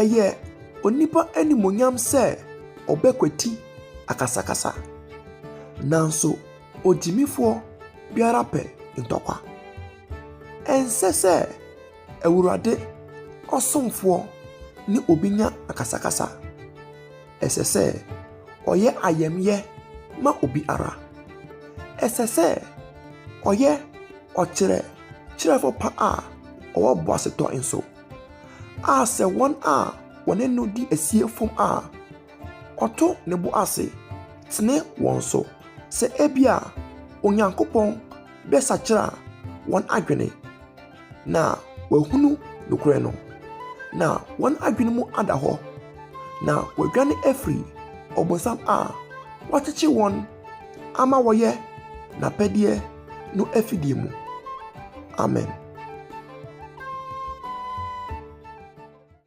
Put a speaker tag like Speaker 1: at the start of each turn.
Speaker 1: Ɛyɛ onipa animuonyam sɛ ɔbɛkwati akasakasa, nanso ogyimifoɔ biara pɛ ntɔkwa. Ɛnsɛ sɛ Awurade ɔsomfoɔ ne obi nya akasakasa. Ɛsɛ sɛ ɔyɛ ayamyɛ ma obi ara. Ɛsɛ sɛ ɔyɛ ɔkyerɛkyerɛfo pa a ɔwɔ boasetɔ nso, a sɛ wɔn a wɔne no di asie fom a, ɔto ne bo ase tene wɔn so sɛ ebia Onyankopɔn bɛsakyera wɔn adwene na wɔahunu nokorɛ no, na wɔn adwene mu ada hɔ, na wɔadwane afiri ɔbonsam a wakyekye wɔn ama wɔyɛ n'apɛdeɛ no afidie mu. Amen.